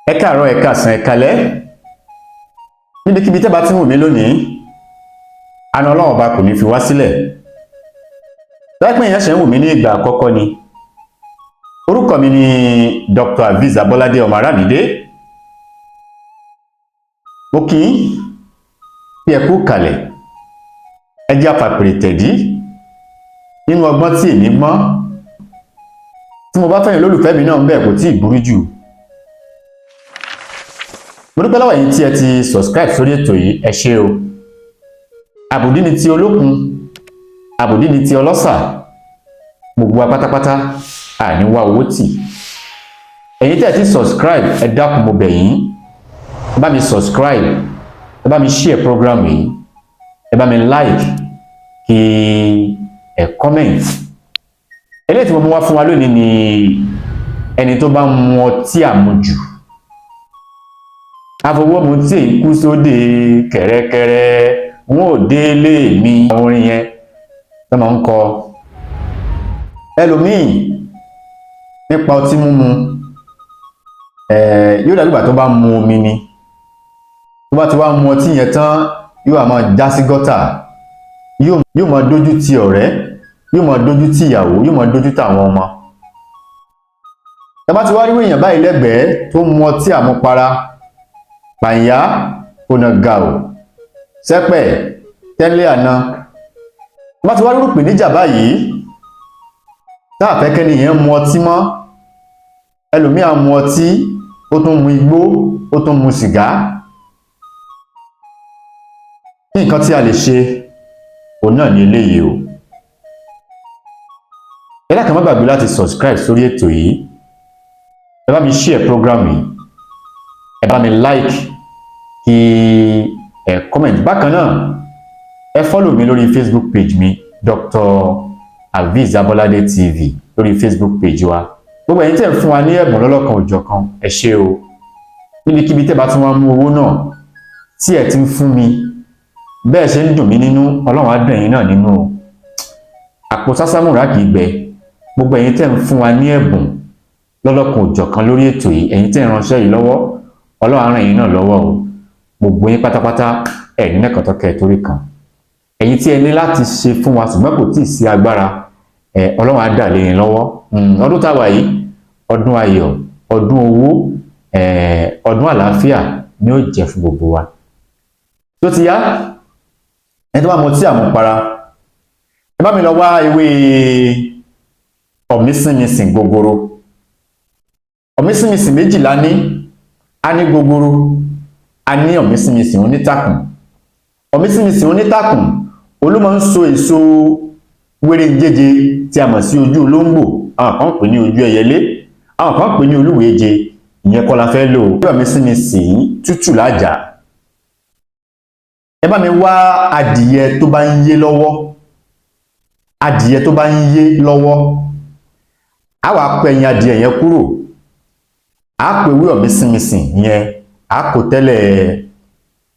Ẹ káàárọ̀, ẹ káàsán, ẹ káalẹ́, níbikíbi tẹ́ bá ti ń wò mí lónìí. Àna Ọlọ́run Ọba kò ní fi wá sílẹ̀. Láìpẹ́ èèyàn ṣe ń wò mí ní ìgbà àkọ́kọ́ ni, orúkọ mi ni Dr. Aviz Abolade ọmọ Aramide. Mo kí yín bí ẹ kú kalẹ̀. Ẹ jẹ́ àfàpèrè tẹ̀dí nínú ọgbọ́n tí èmi gbọ́n. Tí mo bá fẹ́yìn lólùfẹ́ mi náà ń bẹ̀, kò tí ì burú jù. Mo dúpẹ́ lọ́wọ́ yín tí ẹ ti subscribe sórí ètò yìí, ẹ ṣé o. Àbùdí ni ti olókun, àbùdí ni ti ọlọ́sà, gbogbo wa pátápátá àní wá owó tì. Ẹ̀yin tẹ́ ẹ ti subscribe, ẹ dákun, mo bẹ̀ yín, ẹ bá mi subscribe, ẹ bá mi share program yìí, ẹ bá mi like, kí ẹ comment. Eléyìí tí mo mú wá fún wa lónìí ni ẹni tó bá mu ọtí àmujù, afọwọ́mu tí èyí kú sóde kẹ̀rẹ́kẹ̀rẹ́, wọn ò délé mi. Orin yẹn tó máa ń kọ ẹlòmíì nípa ọtí mímu, yóò dàbí ìgbà tó bá mu omi ni. Tó bá ti wá mu ọtí yẹn tán, yóò wá máa já sí gọ́tà, yóò máa dójú ti ọ̀rẹ́, yóò máa dójú ti ìyàwó, yóò máa dójú ti àwọn ọmọ. Tá bá ti wá rí èèyàn báyìí lẹ́gbẹ̀ẹ́ tó mu ọtí àmupara, pàǹyá onàgàò sẹ́pẹ̀ tẹ́lẹ̀ àná, bá ti wá rí ìpèníjà báyìí, tá a fẹ́ kẹ́ni yẹn mu ọtí mọ́. Ẹlòmíì á mu ọtí, ó tún mu igbó, ó tún mu sìgá. Nǹkan tí a lè ṣe òun náà ní eléyìí o. Ẹ dákun, má gbàgbé láti subscribe sórí ètò yìí, ẹ bá mi share program yìí, ẹ bá mi like, kí ẹ comment. Bákan náà, ẹ follow mi lórí Facebook page mi, Dr. Aviz Abolade TV, lórí Facebook page wa. Gbogbo ẹ̀yin tẹ́ ń fún wa ní ẹ̀bùn lọ́lọ́kan òjọ̀kan, ẹ ṣé o. Níbikíbi tẹ́ bá tún wá mú owó náà tí ẹ ti ń fún mi, bẹ́ẹ̀ ṣe ń dùn mí nínú, Ọlọ́run á dùn ẹ̀yin náà nínú o. Àpò sásámùrà kì í gbẹ. Gbogbo ẹ̀yin tẹ́ ń fún wa ní ẹ̀bùn lọ́lọ́kan òjọ̀kan lórí ètò yìí, ẹ̀yin tẹ́ ń ránṣẹ́ yìí lọ́wọ́, Ọlọ́run á ràn yín náà lọ́wọ́ o. Gbogbo yín pátápátá, ẹ̀ ní nẹ́kọ̀tọ́kẹ́ torí kan. Ẹ̀yin tí ẹ ní láti ṣe fún wa ṣùgbọ́n kò tíì sí agbára ẹ̀, Ọlọ́run á dà lé yín lọ́wọ́. Ọdún táwa yìí, ọdún ayọ̀, ọdún owó, ọdún àlàáfíà ni ó jẹ́ fún gbogbo wa. Tó ti yá, ẹni tó bá mọ tí àmupara, ẹ bá mi lọ wá ewé ọ̀mísìnmísìn gogoro. Ọ̀mísìnmísìn méjìlá ní a ní: gogoro, a ní ọ̀mísìnmísìn onítàkùn. Ọ̀mísìnmísìn onítàkùn olú máa ń so èso wéré jéje tí a mọ̀ sí ojú olóńgbò. Àwọn kan pè ní ojú ẹyẹlé, àwọn kan pè ní olúwèéje. Ìyẹn kọ́ la fẹ́ lò. Ọ̀mísìnmísìn tútù lájà. Ẹ bá mi wá adìyẹ tó bá ń yé lọ́wọ́, adìyẹ tó bá ń yé lọ́wọ́. A wá kó ẹyin adìyẹ yẹn kúrò, a kó ewé ọ̀mísìnmísìn yẹn, a kó tẹ́lẹ̀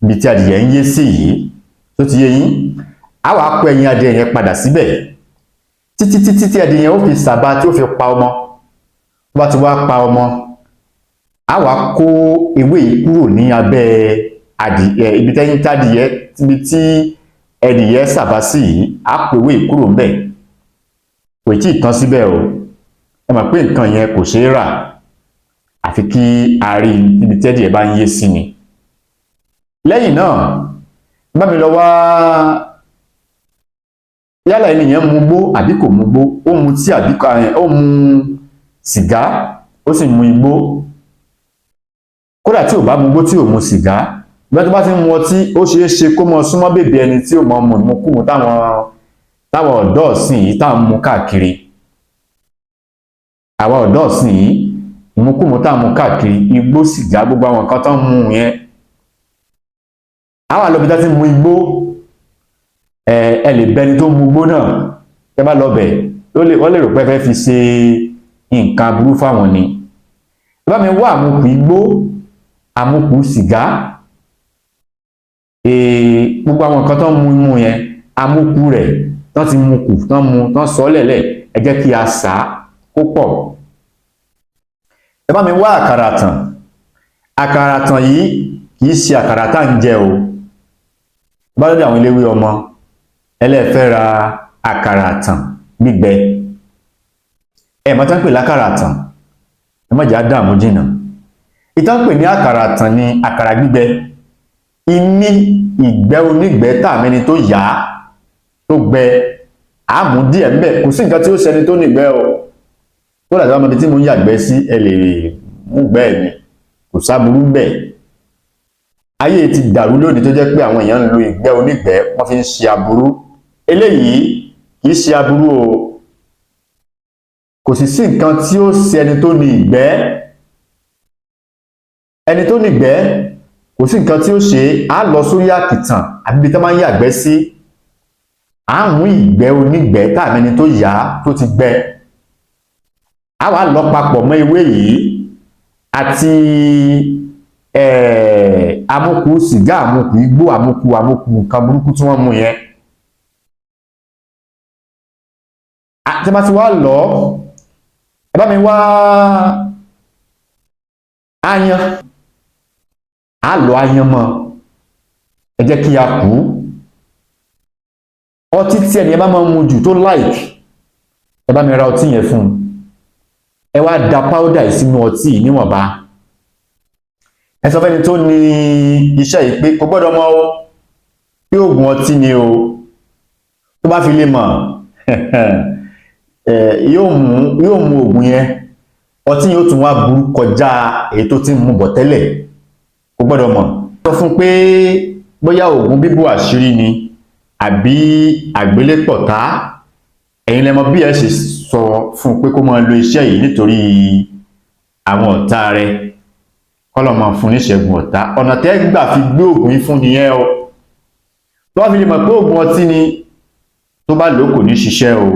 ibi tí adìyẹ ń yé sí yìí. Tó ti yé yín? A wá kó ẹyin adìyẹ yẹn padà síbẹ̀ títí títí tí adìyẹ yẹn ó fi sàbà, tí ó fi pa ọmọ. Tó bá ti wá pa ọmọ, a wá kó ewé yìí kúrò ní abẹ́ adìyẹ, ibi tẹ́yìn tádìyẹ, ibi tí ẹdìyẹ sàbá sí yìí. A kó ewé yìí kúrò ńbẹ̀. Kò tí ì tán síbẹ̀ o. Ẹ mọ̀ pé nǹkan yẹn kò ṣeé rà, àfi kí a rí níbi tẹ́dìyẹ bá ń yé sí ni. Lẹ́yìn náà, bá mi lọ wá, yálà ẹni yẹn mu gbó àbí kò mu gbó, ó mu tí àbí ó mu sìgá, ó sì mu igbó. Kódà tí ò bá mu gbó, tí ò mu sìgá, bí wọ́n tó bá ti ń mu ọtí, ó ṣeé ṣe kó mọ súnmọ́ bèbè ẹni tí ò mọ mu ìmukúmu táwọn ọ̀dọ́ ọ̀sìn yìí táwọn mu káàkiri. Àwa ọ̀dọ́ ọ̀sìn yìí, ìmukúmu táwọn mu káàkiri, igbó, sìgá, gbogbo àwọn nǹkan tó ń mu yẹn, àwa lọ bí tá ti mu igbó. Ẹ lè bẹni tó mu igbó náà. Tẹ́ bá lọ bẹ̀, wọ́n lè rò pé fẹ́ fi ṣe nǹkan aburú fáwọn ni. Ẹ bá mi wá àmukù igbó, àmukù sìgá, gbogbo àwọn nǹkan tó ń mu imú yẹn, àmukù rẹ̀ tán ti mu kù, tán mu tán sọ lẹ̀lẹ̀, ẹ jẹ́ kí a sà á kó pọ̀. Ẹ bá mi wá àkàrà tàn. Àkàrà àtàn yìí kì í ṣe àkàrà tá à ń jẹ o. Bá lọ́dọ̀ àwọn eléwé ọmọ ẹlẹ́fẹ́ ra àkàrà àtàn gbígbẹ, ẹ mọ̀ tán pè lákàrà àtàn, ẹ má jẹ́ á dààmú jìnnà. Ìtàn pè ní àkàrà àtàn ní àkàrà gbígbẹ, imí ìgbẹ́ onígbẹ́ tàmẹ́ni tó yá tó gbẹ, àmú díẹ̀ ń bẹ̀. Kò sí nǹkan tí ó ṣẹni tó nígbẹ́ o. Tó dàbí ọmọdé tí mo ń yàgbẹ́ sí, ẹ lè mú gbẹ́ mi, kò sáburú ń bẹ̀. Ayé ti dàrú lónìí tó jẹ́ pé àwọn èèyàn ń lo ìgbẹ́ onígbẹ́, wọ́n fi ń ṣe aburú. Eléyìí kì í ṣe aburú o. Kò sì sí nǹkan tí ó ṣe ẹni tó ní ìgbẹ́. Ẹni tó ní ìgbẹ́, kò sí nǹkan tí ó ṣe. Á lọ sórí àkìtàn àbí ibi tó máa ń yàgbẹ́ sí, á mú ìgbẹ́ onígbẹ́ tàbí ẹni tó yá tó ti gbẹ, á wá lọ papọ̀ mọ́ ewé yìí àti amúkù sìgá, àmukù igbó, àmukù nǹkan burúkú tí wọ́n mú yẹn. Tí a bá ti wá lọ, ẹ bá mi wá áyán, á lọ áyán mọ́. Ẹ jẹ́ kí a kú ọtí tí ẹni ẹ bá máa ń mu jù tó like, ẹ bá mi ra ọtí yẹn fún un. Ẹ wá da powder yìí sínú ọtí yìí níwọ̀nba. Ẹ sọ fẹ́ni tó ní iṣẹ́ yìí pé kò gbọ́dọ̀ mọ̀ o, pé oògùn ọtí ni o. Tó bá fi lè mọ̀, yóò mú oògùn yẹn, ọtí yóò tún wá burú kọjá èyí tó ti ń mu bọ̀ tẹ́lẹ̀. Kò gbọ́dọ̀ mọ̀. Sọ fún pé bóyá oògùn bíbò àṣírí ni àbí àgbélépọ̀tá. Ẹ̀yin lẹ mọ̀ bí ẹ ṣe sọ fún pé kó máa lo iṣẹ́ yìí nítorí àwọn ọ̀tá rẹ̀, kọ́lọ̀ máa fún níṣẹ́gun ọ̀tá. Ọ̀nà tẹ́ gbà fi gbé oògùn yìí fún nìyẹn o. Tó bá fi lè mọ̀ pé oògùn ọtí ni, tó bá lò, kò ní ṣiṣẹ́ o.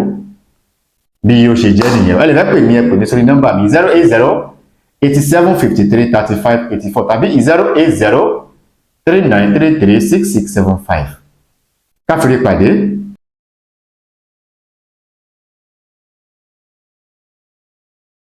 Bí ó ṣe jẹ́ nìyẹn. Ẹ lè fẹ́ pè mí, ẹ pè mí sórí nọ́mbà mi: 08087533584 tàbí 08039336675. Káfíńrí pàdé.